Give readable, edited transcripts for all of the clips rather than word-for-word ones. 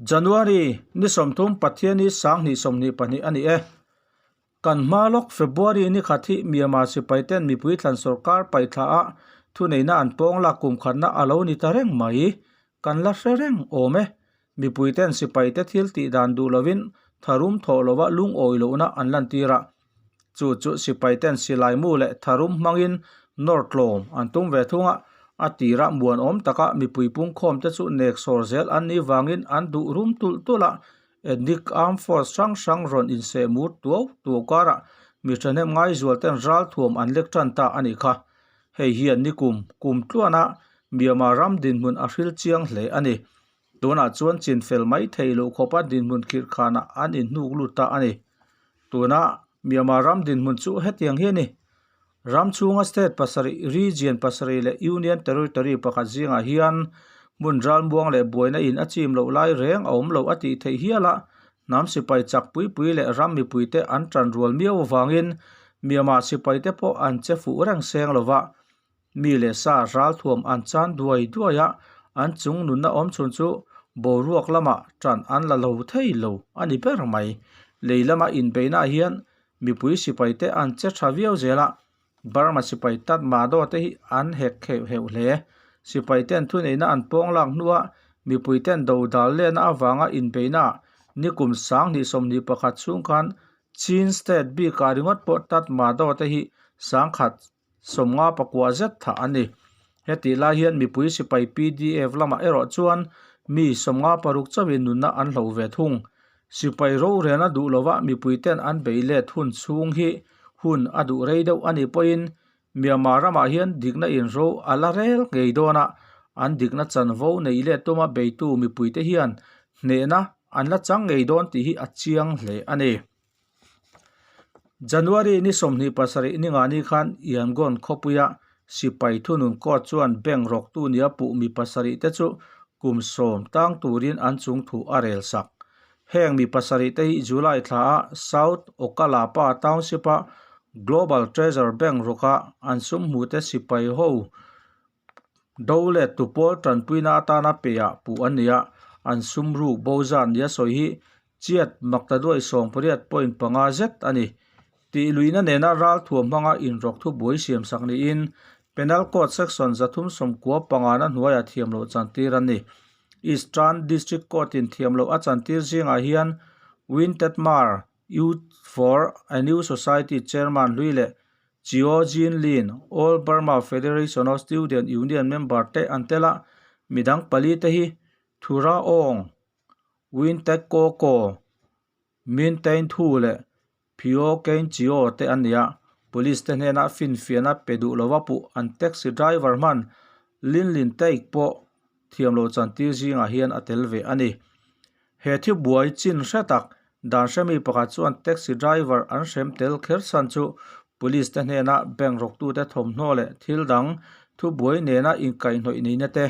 January ni 30 Pathianni 2022 a ni e. Kan hma lawk February ni khat hi Myanmar sipai ten mipui thlan sorkar paihthla a thuneihna an pawng lak kum khatna a lo ni ta reng mai. Kan la hre reng awm e. Mipui ten sipai te thil tih dan duh lovin tharum thawh lova lungawi lohna an lantir a. Chu chu sipai ten silai mu leh tharum hmangin nawr tlawm an tum ve thung a, a tirah muanawm taka mipui pungkhawm te chu nek sawr zel an nih vangin an duh rum tulh tulh a, Ethnic Armed Force hrang hrang rawn inseh mur tuau tuau karah mi thahnem ngaizual ten ralthuam an lek tan ta a nih kha. Hei hian nikum kum tluana Myanmar ram dinhmun a hril chiang hle a ni. Tunah chuan chin fel mai thei loh khawpa dinhmun khirh khanah an inhnuk lut ta a ni. Tuna Myanmar ram dinhmun chu hetiang hi a ni. Ram chhunga state pasarih, region pasarih leh union territory pakhat zingah hian hmun ralmuang leh buaina in a chim loh lai reng a awm lo a tih theih hial a, hnam sipai chak pui pui leh ram mipuite an tan rual miau avangin Myanmar sipaite pawh an che fuh reng seng lova. Mi leh sa ralthuam an chan duai duai a, an chung nunna awm chhun chu boruak lamah tan an la lo thei lo a ni ber mai. Lei lama inbeihnaah hian mipui sipai te an che tha viau zel a, Burma sipai tat Mado te hi an hek heuh heuh hle. Sipai ten thuneihna an pawng lak hnua mipui ten do dal lehna avanga inbeihnaah nikum 2021 chhung khan Chin State bikah ringawt pawh tat Mado te hi 10,000 50 zet thah a ni. Hetih lai hian mipui sipai PDF lamah erawh chuan mi 56 chauhin nunna an hloh ve thung. Sipai rorelna duh lova mipui ten an bei let hun chhung hi hun a duh rei deuh a nih pawhin Myanmar ramah hian dikna inro a la rel ngei dawn a, an dikna chanvo neih let tuma beitu mipuite hian hnehna an la chang ngei dawn tih hi a chiang hle a ni. January ni 27 ni ngani khan Yangon khawpuia sipai thunun court chuan bank rawktu nia puh mi pasarih te chu kum 10 tang turin an chung thu a rel sak. Heng mi pasarih te hi July thla a South Okkalapa Township a Global Treasure Bank rawka an sum hmu te sipai ho do leh tupawl tanpuina atana peah puh an ni a, an sum ruk bo zat nia sawi hi chiat maktaduai 18.5 zet a ni. Tih luihna nena ralthuam hmanga inrawk thu buai siam sak niin Penal Code Section 395 na hnuaiah thiam loh chantir an ni. Eastern District Court in thiam loh a chantir zingah hian Win Tetmar, Youth for a New Society Chairman hlui leh Chio Jin Lin, All Burma Federation of Student Union member te an tel a, midang pali te hi Thura Aung, Win Tek Ko Ko, Min Tain Thu leh Phyo Kein Chio te an ni a. Police te hnena finfiahna pe duh lova puh an taxi driver hman Lin Lin Taik pawh thiam loh chantir zingah hian a tel ve a ni. He thi buai chin hre tak dan hremi pakhat chuan taxi driver an hrem tel kher chhan chu police te hnena bank rawktute thawmhnaw leh thil dang thu buai nena inkaihhnawih neihna te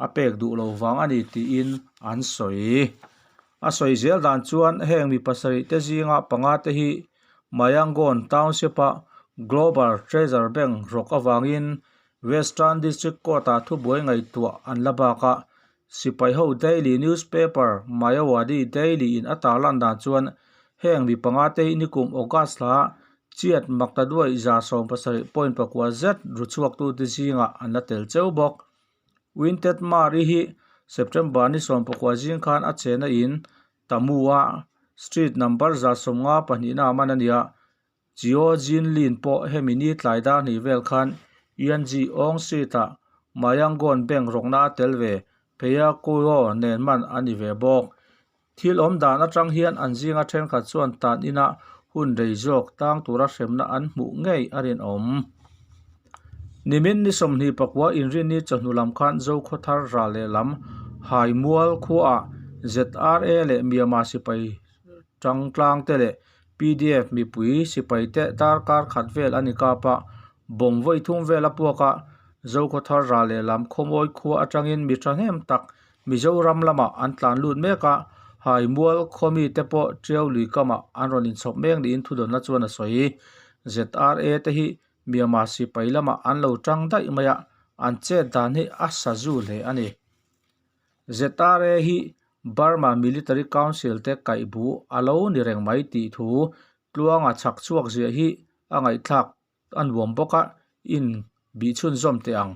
a pek duh lo vang a ni tiin an sawi. A sawi zel dan chuan heng mi pasarih te zinga panga te hi Mayangon Township a Global Treasure Bank rawk avangin Western District Court ah thubuai ngaihtuah an la bak a, Sipai ho daily newspaper Mayawati Daily in a tarlan dan chuan heng mi panga te hi nikum August hla chiat maktaduai 17.9 zet ru chhuaktu te zingah an la tel cheu bawk. Winted Mari hi September ni 19 zing khan a chena in Tamu a street number 152 na man a ni a. Chio Jin Lin pawh hemi ni tlai dar hnih vel khan Yanji Aung Street ah Mayangon Bank rawkna a tel ve Pheia Kuo nen man a ni ve bawk. Thil awm dan atang hian an zinga thenkhat chuan tan inah hun rei zawk tang tura hremna an hmuh ngei a rinawm. Nimin ni 29 inrinni chawhnu lam khan Zokhawthar ral lehlam Haimual khuaah ZRA leh Myanmar sipai tangtlang te leh PDF mipui sipai te darkar khat vel a ni kap a, bawm vawi thum vel a puak a, Zokhawthar ral lehlam khawmawi khua atangin mi thahnem tak Mizoram lamah an tlan lut mek a, Haimual khawmi te pawh Tiau lui kamah an rawn inchhawp mek niin thudawnna chuan a sawi. ZRA te hi Myanmar sipai lamah an lo tang daih mai a, an chet dan hi a sazu hle a ni. ZRA hi. Burma Military Council te kaih bu a lo ni reng mai tih thu tluanga chhak chhuak ziah hi a ngaihthlak a nuam bawk a, in bih chhunzawm teh ang.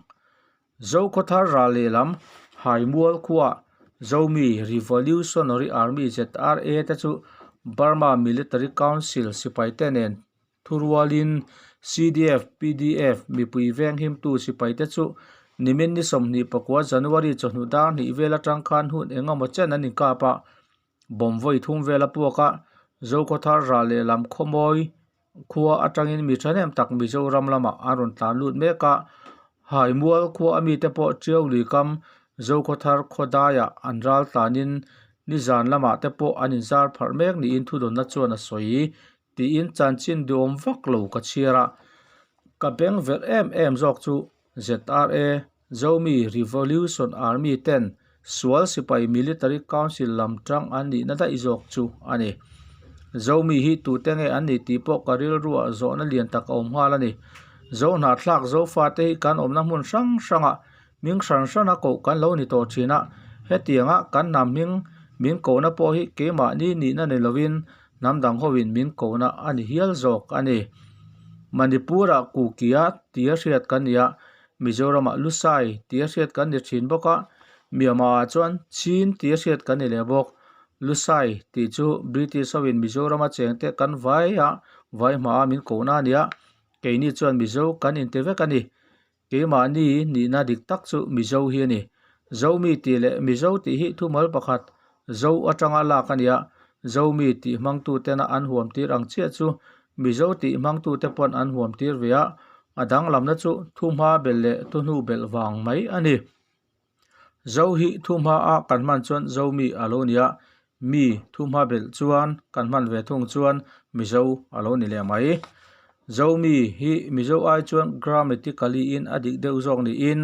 Zokhawthar ral lehlam Haimual khuaah Zomi Revolutionary Army ZRA te chu Burma Military Council sipaite nen Thurualin CDF, pdf mipui venghimtu sipaite chu nimin ni 24 January chawhnu dar hnih vel atang khan hun eng emaw chen an inkap a, bomb vawi thum vel a puak a, Zokhawthar ral lehlam khawmawi khua atangin mi thahnem tak Mizoram lamah an rawn tlan lut mek a, Haimual khua a mite pawh Tiau lui kam Zokhawthar khawdaiah an ral tlanin nizan lamah te pawh an inzar pharh mek niin thudawnna chuan a sawi. Tiin chanchin duhawm vak lo ka chhiar a, ka beng verh em em zawk chu ZRA, Zomi Revolution Army ten sual sipai Military Council lam tang an nihna daih zawk chu a ni. Zomi hi tute nge an ni tih pawh ka rilruah zawhna lian tak a awm nghal a ni. Zo hnahthlak Zofate hi kan awmna hmun hrang hrangah Hming hran hrana koh kan lo ni tawh thin a, hetianga kan hnam hming min kohna pawh hi keimahni nihna ni lovin hnam dang hoin min kohna a ni hial zawk a ni. Manipur-ah Kuki-a tia hriat kan ni a, Mizoram-ah Lusai tia hriat kan ni thin bawk a, Myanmar-ah chuan Chin tia hriat kan ni leh bawk. Lusai tih chu British hoin Mizoram-a chengte kan vaia vai hmaa min kohna a ni a, keini chuan Mizo kan inti vek a ni. Keimahni nihna dik tak chu Mizo hi a ni. Zomi tih leh Mizo tih hi thumal pakhat Zo atanga lak a nia. Zomi tih hmangtutena an huamtir ang chiah chu Mizo tih hmangtute pawn an huamtir ve a, a danglamna chu thuhma belh leh thuhnu belh vang mai a ni. Zo hi thuhma a kan hman chuan Zomi a lo ni a, mi thuhma belh chuan kan hman ve thung chuan Mizo a lo ni leh mai. Zomi hi Mizo ai chuan grammatically in a dik deuh zawk niin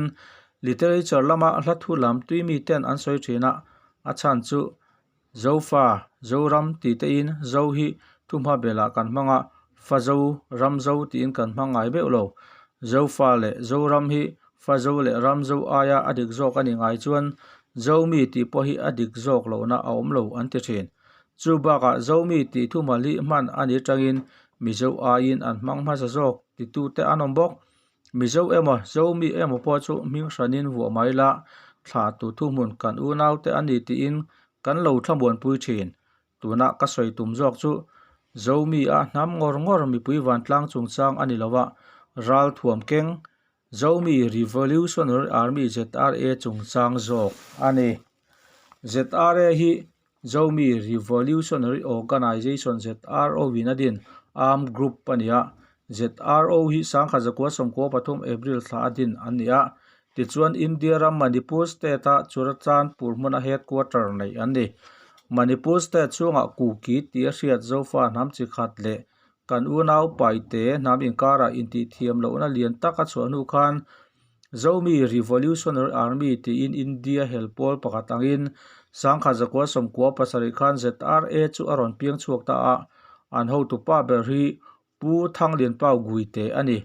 literature lama hla thu lam tui mi ten an sawi thin a, a chhan chu Zofa, Zoram tih te in Zo hi thuhma belah kan hmang a, Fa Zo, Ram Zo tiin kan hmang ngai beuh lo. Zofa leh Zoram hi Fa Zo leh Ram Zo aia a dik zawk a nih ngai chuan Zomi tih pawh hi a dik zawk lohna a awm lo an ti thin. Chu bakah Zomi tih thuhma lih hman a nih atangin Mizo aiin an hmang hmasa zawk titute an awm bawk. Mizo emaw, Zomi emaw pawh chu hming hranin vuah mai la, thla tu thuhmun kan unaute a ni tiin kan lo thlamuanpui thin. Tuna ka sawi tum zawk chu Zomi a hnam ngawr ngawr mipui vantlang chungchang a ni lo a, ral thuam keng Zomi Revolutionary Army ZRA chungchang zawk a ni. ZRA hi Zomi Revolutionary Organization, ZRO, in a din armed group a ni a. ZRO hi 1993 April thla a din an ni a. Tichuan India ram Manipur state-a Churachandpur hmuna headquarter neih an ni. Manipur state chhungah Kuki tih a hriat Zofa hnam chi khat leh kan unau Paite hnam inkarah intihthiam lohna lian tak a chhuah hnu khan Zomi Revolutionary Army tiin India hel pawl pakhat angin 1997 khan ZRA chu a rawn piang chhuak ta a, an hotupa ber hi Pu Thanglianpau Guite a ni.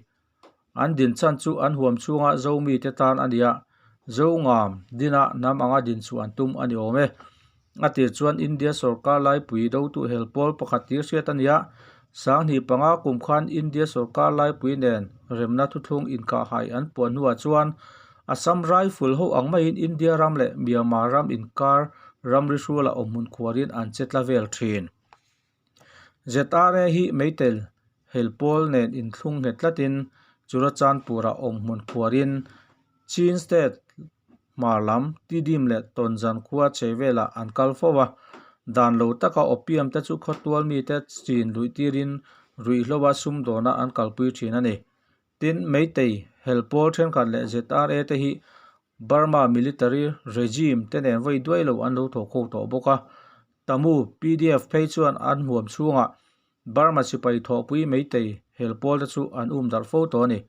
An din chhan chu an huam chhunga Zomi te tan a ni a, Zongam dina hnam anga din chhuah an tum a ni awm e. A tir chuan India sorkar laipui dotu hel pawl pakhat tir hriat a ni a, 2005 kum khan India sorkar laipui nen remna thuthlung inkahhai an puan hnuah chuan Assam Rifle ho ang maiin India ram leh Myanmar ram inkar ramri hruala awmhmun khuarin an che tla vel thin. ZRA hi meitel hel pawl nen inthlung nghet tlatin Churachandpur-ah awmhmun khuarin Chin State hmar lam Tidim leh Tawnzan khua chhe velah an kal fo a, dan lo taka opium te chu khawtual mite chin luih tirin ruihhloa sumdawna an kalpui thin a ni. Tin, Meitei hel pawl thenkhat leh ZRA te hi Burma military regime te nen vawi duai lo an lo thawk ho tawh bawk a. Tamu pdf phei chuan an huam chhungah Burma sipai thawhpui Meitei hel pawl te chu an um darh fo tawh a ni.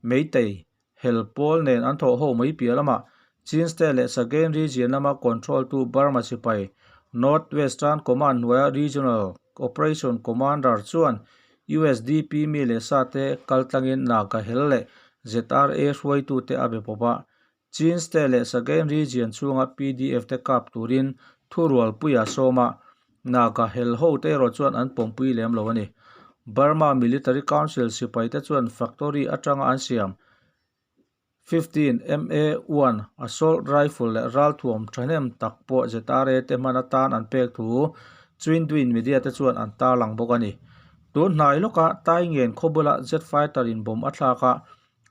Meitei hel pawl nen an thawh ho mai piah lamah Chin State leh Sagaing Region lama control tu Burma sipai North Western Command hnuaia Regional Operation Commander chuan USDP mi leh sa te kaltlangin Naga hel leh ZRA hruaitute a be pawp a, Chin State leh Sagaing Region chhunga pdf te kap turin thurualpuia sawm a, Naga hel hote erawh chuan an pawmpui lem lo a ni. Burma Military Council sipaite chuan factory atanga an siam 15 MA-1 assault rifle leh ralthuam thahnem tak pawh ZRA te hman atan an pek thu Chindwin media te chuan an tarlang bawk a ni. Tun hnai lawka Taingen khaw bula jet fighter in bomb a thlak a,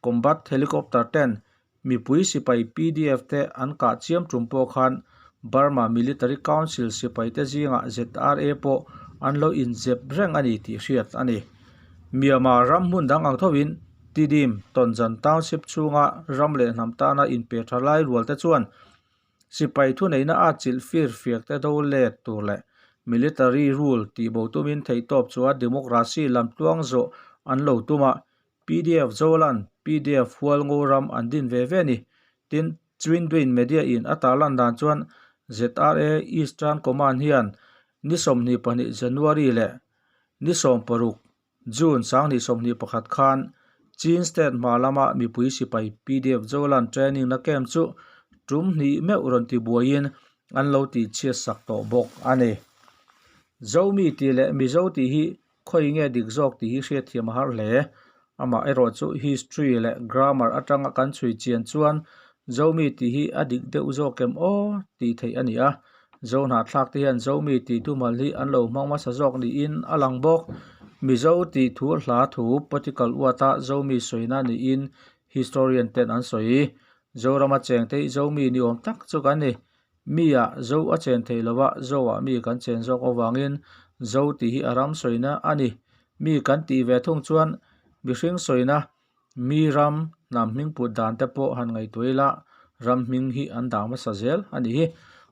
combat helicopter ten mipui sipai PDF te an kah chiam tum pawh khan Burma Military Council sipai te zingah ZRA pawh an lo inzep reng a ni tih hriat a ni. Myanmar ram hmun dang ang thovin Tidim, Tonzan Township chhunga ram leh hnam tana inpe tha lai rual te chuan sipai thuneihna a chilh fir fiak te do let tur leh military rule tih bo tumin theihtawp chu a democracy lam tluang zawh an lo tum a, PDF Zolan, PDF Hualngo ram an din ve ve a ni. Tin, Chwinduin Media in a tarlan dan chuan ZRA Eastern Command hian ni 22 January leh ni 16 June 2021 khan Chin State hma lama mipui sipai PDF Zolan training na camp chu tum hnih meuh rawn ti buaiin an lo tih chhiat sak tawh bawk a ni. Zomi tih leh Mizo tih hi khawi nge dik zawk tih hi hriatthiam a har hle. Amah erawh chu history leh grammar atanga kan chhui chian chuan Zomi tih hi a dik deuh zawk em aw tih theih a ni a. Zohnahthlak te hian Zomi tih thumal hi an lo hmang hmasa zawk niin a lang bawk. Mizo tih thu hla thu political uata Zomi sawina niin historian ten an sawi. Zorama chengte hi Zomi ni awm tak chu kan ni. Mi ah Zo a chen theih lova Zo ah mi kan chen zawk avangin Zo tih hi a ram sawina a ni. Mi kan tih ve thung chuan mihring sawina Mi ram hnam hming put dan te pawh han ngaihtuah ila ram hming hi an dah hmasa zel a nih hi.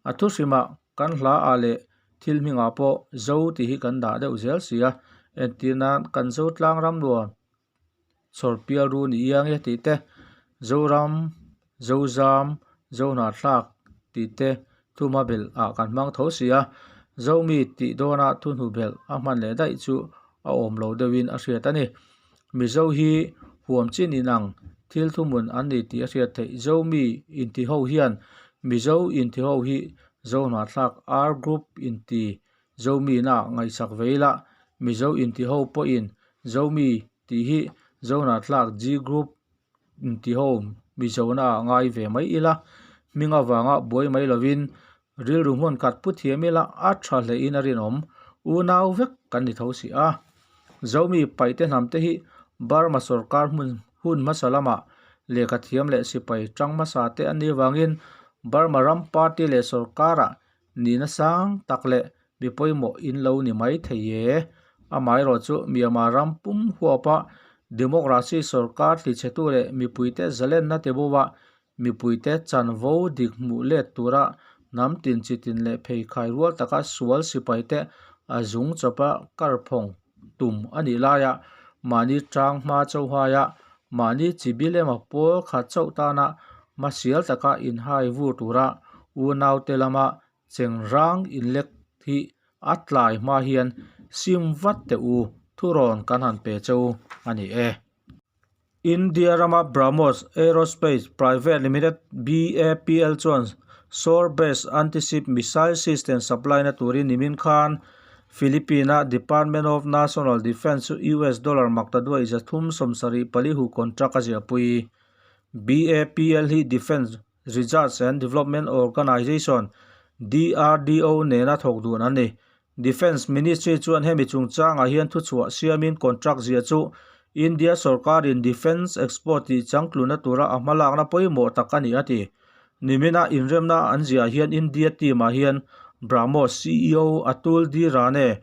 A thu hrimah kan hla ah leh thil hmingah pawh Zo tih hi kan dah deuh zel si a, entir nan kan Zo tlang ram nuam chhawr pial ru ni iang e tih te, Zoram, Zozam, Zohnahthlak tih te thuma belh ah kan hmang tho si a, Zomi tih dawna thuhnu belh a hman leh daih chu a awm lo deuhin a hriat a ni. Mizo hi huam chin inang thil thuhmun an ni tih a hriat theih. Zomi inti ho hian Mizo inti ho hi Zohnahthlak R group inti Zomi-na ngaihsak ve ila, Mizo inti ho pawhin Zomi tih hi Zohnahthlak G group inti ho Mizo-na ah ngai ve mai ila, hming avanga buai mai lovin Rilru hmun khat pu thiam ila a tha hlein a rinawm. Unau vek kan ni tho si a. Zomi paihte hnam te hi Burma sorkar hmun hun hmasa lamah lehkha thiam leh sipai tang hmasa te an nih avangin Burma ram party leh sorkarah nihna sang tak leh mi pawimawh in lo ni mai thei e. Amaherawh chu Myanmar ram pum huapa democracy sorkar tlichhetu leh mipuite zalenna te bova Mipuite chanvo dik hmuh let tura hnam tin chi tin leh pheikhai rual taka sual sipaite a zung chawpa karphawng tum a nih laia mahni tang hma chauhaia mahni chi bil emaw pawl khat chauh tana hmasial taka inhai vur tura unaute lama chengrang inlek hi a tlai hma hian sim vat teh u thurawn kan han pe cheu a ni e. India rama BrahMos Aerospace Private Limited, BAPL, chuan shore-based anti-ship missile system supply na turin nimin khan Philippine-a Department of National Defence chu US dollar maktaduai 374 hu contract a ziahpui. BAPL hi Defence Research and Development Organisation, DRDO, nena thawk dun an ni. Defence Ministry chuan hemi chungchangah hian thuchhuah siamin contract ziah chu India sorkarin defence export tih changtluna tura a hmalakna pawimawh tak a ni a ti. Nimina inremna an ziah hian India team-ah hian BrahMos CEO Atul D Rane,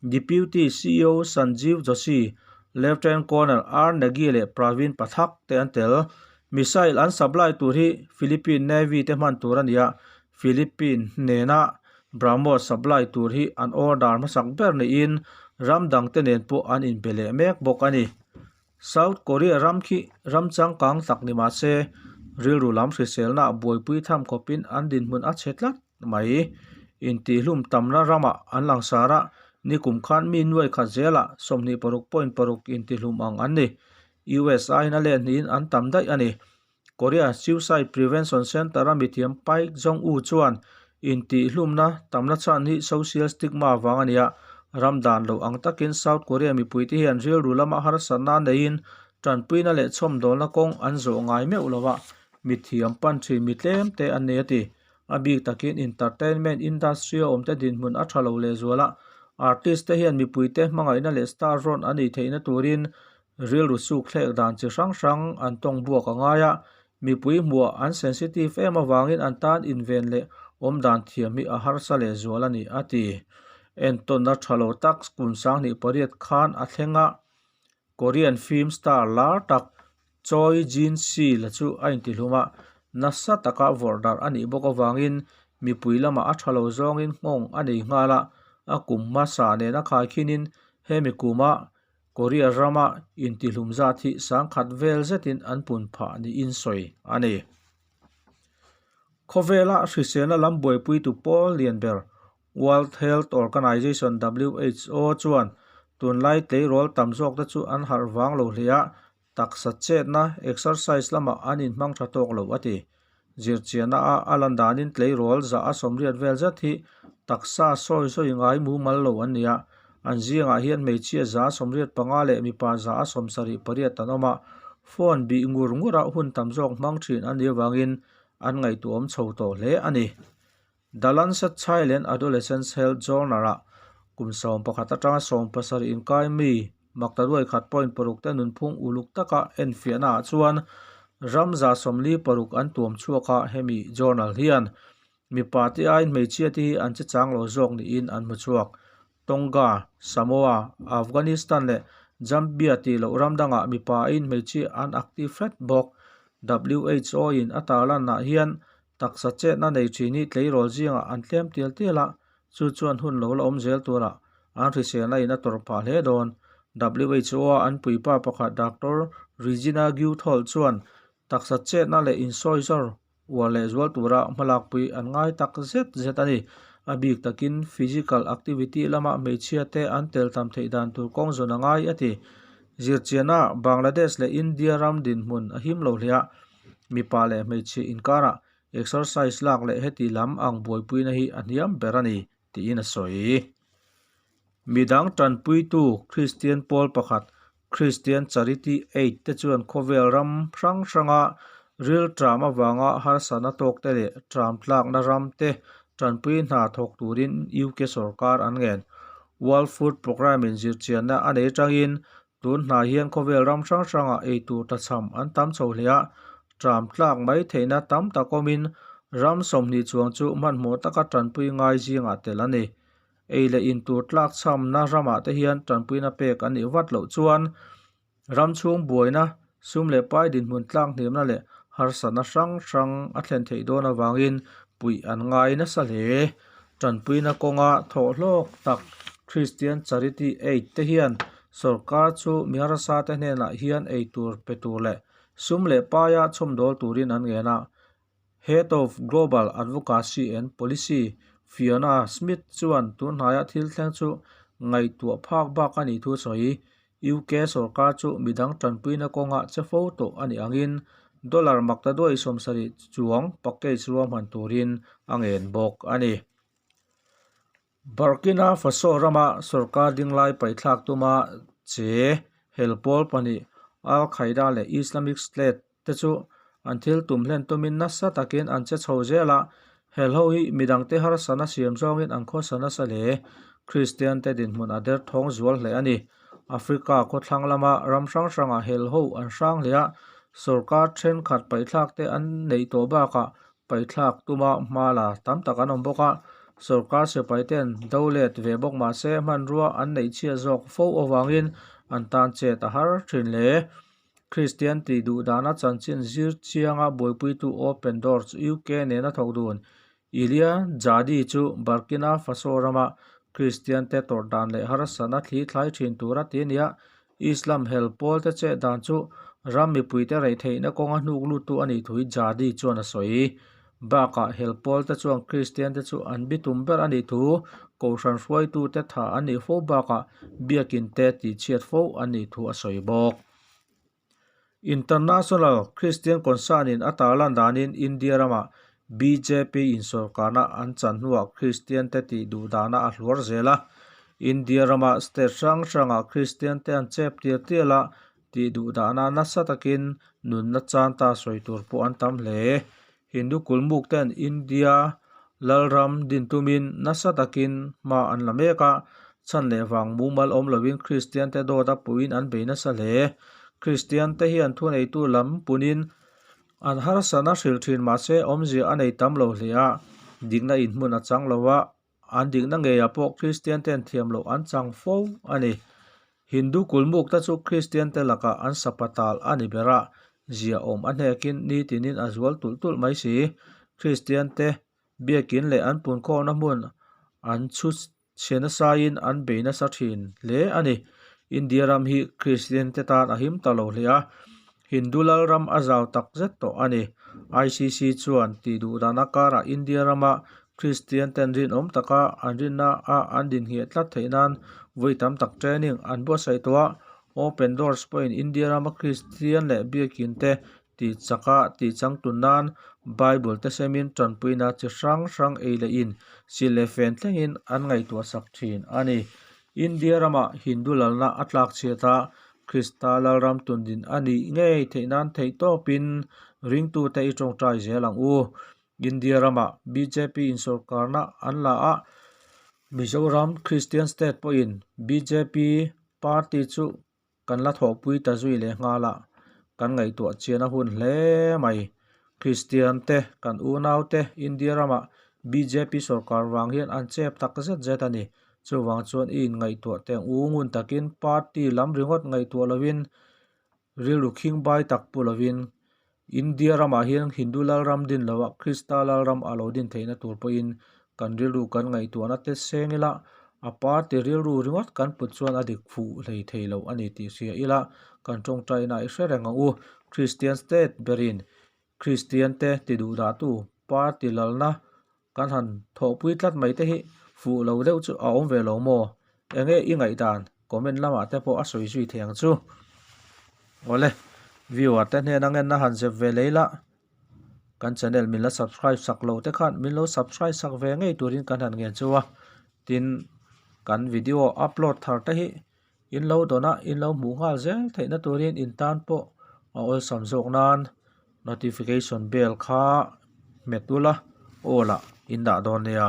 Deputy CEO Sanjeev Joshi, Lieutenant Colonel R Negi leh Praveen Pathak te an tel. Missile an supply tur hi Philippine Navy te hman tur a ni a, Philippine hnena BrahMos supply tur hi an order hmasak ber niin ram dangte nen pawh an inbe leh mek bawk a ni. South Korea ram khi ram changkang tak ni mah se rilru lam hriselna buaipui tham khawpin an dinhmun a chhe tlat mai. Intihhlum tamna ramah an langsar a, nikum khan mi nuai khat zelah 26.6 intihlum ang an ni. US aiin a let hnihin an tam daih a ni. Korea Suicide Prevention Center-a mithiam Paik Jong-u chuan Intihhlumna tamna chhan hi social stigma vang a ni a, ram dan loh ang takin South Korea mipuite hian rilru lama harsatna neiin tanpuina leh chhawmdawlna kawng an zawh ngai meuh lo a, mithiam pan thin mi tlem te an nei a ti. A bik takin entertainment industry a awmte dinhmun a tha lo lehzual a, artist te hian mipuite hmangaihna leh star rawn a nih theihna turin rilru suk thlek dan chi hrang hrang an tawng buak a ngai a, mipui hmuah an sensitive em avangin an tan inven leh awm dan thiam hi a harsa lehzual a ni, a ti. Entawnna tha lo tak kum sanghnih pariat khan a thleng a, Korean film star lar tak Choi Jin-si la chu a intihlum a, nasa taka vawrh darh a nih bawk avangin mipui lamah a tha lo zawngin nghawng a nei nghal a, a kum hmasa nena khaikhinin hemi kuma Korea rama intihlum zat hi sangkhat vel zetin an pun phah niin sawi a ni. Khawvela hriselna lam buaipuitu pawl lian ber World Health Organization, WHO, chuan tunlai tleirawl tam zawkte chu an harh vang lo hle a, taksa chetna, exercise, lamah an inhmang tha tawk lo a ti. Zirchiahna a a lan danin tleirawl zah a sawmriat vel zet hi taksa sawi sawi ngai mumal lo an ni a, an zingah hian hmeichhia 185 leh mipa 78 an awm a, phone bih ngur ngura hun tam zawk hmang thin an nih avangin an ngaihtuahawm chho tawh hle a ni. The Lancet Child and Adolescent Health Journal-ah kum 11 atanga 17 inkai mi maktaduai khat point paruk te nunphung uluk taka enfiahnaah chuan ram 46 an tuam chhuak a, hemi journal hian mipa te aiin hmeichhia te hi an che chang lo zawk niin an hmu chhuak. Tonga, Samoa, Afghanistan leh Zambia tih loh ram dangah mipa aiin hmeichhia an active hret bawk. WHO-in a tarlanah hian Taksa chetna nei thin hi tleirawl zingah an tlem tial tial a, chu chuan hun lo la awm zel turah an hriselna in a tawrh phah hle dawn. WHO-a an puipa pakhat Doctor Regina Guthol chuan taksa chetna leh insawi zawr uar leh zual tura hmalakpui an ngai tak zet zet a ni. A bik takin physical activity lama hmeichhia te an tel tam theih dan tur kawng zawn a ngai a ti. Zirchianna Bangladesh leh India ram dinhmun a him lo hle a, Mipa leh hmeichhe inkarah exercise lak leh heti lam ang buaipuina hi a hniam ber a ni, tiin a sawi. Midang tanpuitu Kristian pawl pakhat Christian Charity Aid te chuan khawvel ram hrang hranga ril tram avanga harsatna tawkte leh tram tlakna ram te tanpui hna thawk turin UK sorkar an ngen. World Food Programme in zirchianna a nei tangin Tun hnai hian khawvel ram hrang hrangah eitur tlachham an tam chho hle a, tram tlak mai theihna tam tak awmin ram 20 chuang chu hmanhmawh taka tanpui ngai zingah tel a ni. Ei leh in tur tlak chhamna ramah te hian tanpuina pek an nih vat loh chuan ram chhung buaina, sum leh pai dinhmun tlak hniamna leh harsatna hrang hrang a thlen theih dawn avangin puih an ngai nasa hle. Tanpuina kawnga thawhhlawk tak Christian Charity Aid te hian Sorkar chu mi harsa te hnenah hian ei tur pe tur leh sum leh paia chhawmdawl turin an ngen a. Head of Global Advocacy and Policy Fiona Smith chuan tunhnaia thil thleng chu ngaihtuah phak bak a nih thu sawi. UK sorkar chu midang tanpuina kawngah che fo tawh a nih angin dollar maktaduai 70 chuang package ruahman turin a ngen bawk a ni. Burkina Faso rama sorkar dinglai paihthlak tuma che hel pawl pahnih Al-Qaeda leh Islamic State te chu an thil tum hlen tumin nasa takin an che chho zel a, hel ho hi midangte harsatna siam zawngin an khawsa nasa hle. Kristian te dinhmun a derthawng zual hle a ni. Africa khawthlang lama ram hrang hrangah hel ho an hrang hle a, sorkar thenkhat paihthlak te an neih tawh bakah Paithlak tuma hma la tam tak an awm bawk a, sorkar sipai ten do let ve bawk mah se hmanrua an neih chhiat zawk fo avangin an tan chet a har thin hle. Kristian tih duh dana chanchin zir chianga buaipuitu Open Doors UK nena thawk dun Ilia Jadi chu Burkina Faso rama Kristian te tawrh dan leh harsatna thli thlai thin tura ti a ni a, Islam hel pawl te chet dan chu ram mipuite reih theihna kawnga hnuk luttu a nih thu hi Jadi chuan a sawi. Bakah hel pawl te chuan Kristian te chu an bitum ber a nih thu Kohhran hruaitute tha an nih fo bakah biakin te tihchhiat fo an nih thu a sawi bawk. International Christian Concern in a tarlan danin India ramah Bjp in sorkarna an chan hnuah Kristian te tih duh dahna a hluar zel a. India rama state hrang hrangah Kristian te an chep tial tial a, tih duh dahna nasa takin nunna chan ta sawi tur pawh an tam hle. Hindu kulmuk ten India lalram din tumin nasa takin hma an la mek a, chhan leh vang mumal awm lovin Kristian te dawt a puiin an bei nasa hle. Kristian te hian thuneitu lam punin An harsatna hrilh thin mahse awmzia a nei tam lo hle a, dikna inhmun a chang lo a, an dikna ngeiah pawh Kristian ten thiam loh an chang fo a ni. Hindu kulmuk te chu Kristian te lakah an sapatal a ni ber a, ziaawm a hnekin nitinin a zual tulh tulh mai si. Kristian te biakin leh an punkhawmna hmun an chhu chhe nasaiin an bei nasa thin hle a ni. India ram hi Kristian te tan a him ta lo hle a, Hindu lal ram a zau tak zet tawh a ni. ICC chuan tih duh dan a karah India rama Kristian ten rinawm taka an rinna a an dinhngeh tlat theih nan vawi tam tak training an buatsaih tawh a, Open Doors pawhin India rama Kristian leh biakin te Tih chaka tih changtun nan Bible te semin tanpuina chi hrang hrang ei leh in sil leh fen thlengin an ngaihtuah sak thin a ni. India ramah Hindu lalna a tlak chhiat a, Krista lalram tundin a nih ngei theih nan theihtawpin ringtute i tawngtai zel ang u. India ramah bjp in sorkarna an la a, Mizoram Christian state pawhin bjp party chu Kan la thawhpui ta zui leh nghal a, kan ngaihtuah chian a hun hle mai. Kristian te, kan unau te India ramah bjp sorkar vang hian an chep tak zet zet a ni. Chuvang chuan i inngaihtuah teng u ngun takin party lam ringawt ngaihtuah lovin rilru khingbai tak pu lovin India ramah hian Hindu lalram din loah Krista lalram a lo din theihna tur pawhin kan rilru kan ngaihtuahna te seng ila, a party rilru ringawt kan put chuan a dik fuh hlei thei lo a ni tih hria ila, kan tawngtaina i hre reng ang u. Christian state berin Christian te ti duh dahtu party lalna kan han thawhpui tlat mai te hi fuh lo deuh chu a awm ve lo maw? Enge i ngaihdan? Comment lamah te pawh a sawi zui thei ang chu. Awle, viewer te hnena ngenna han zep ve lei la, kan channel min la subscribe sak lo te khan min lo subscribe sak ve ngei turin kan han ngen chu a. Tin, kan video upload thar te hi in lo dawn a, in lo hmuh nghal zel theihna turin in tan pawh a awlsam zawk nan notification bell kha hmet ula aw lah in dah dawn nia.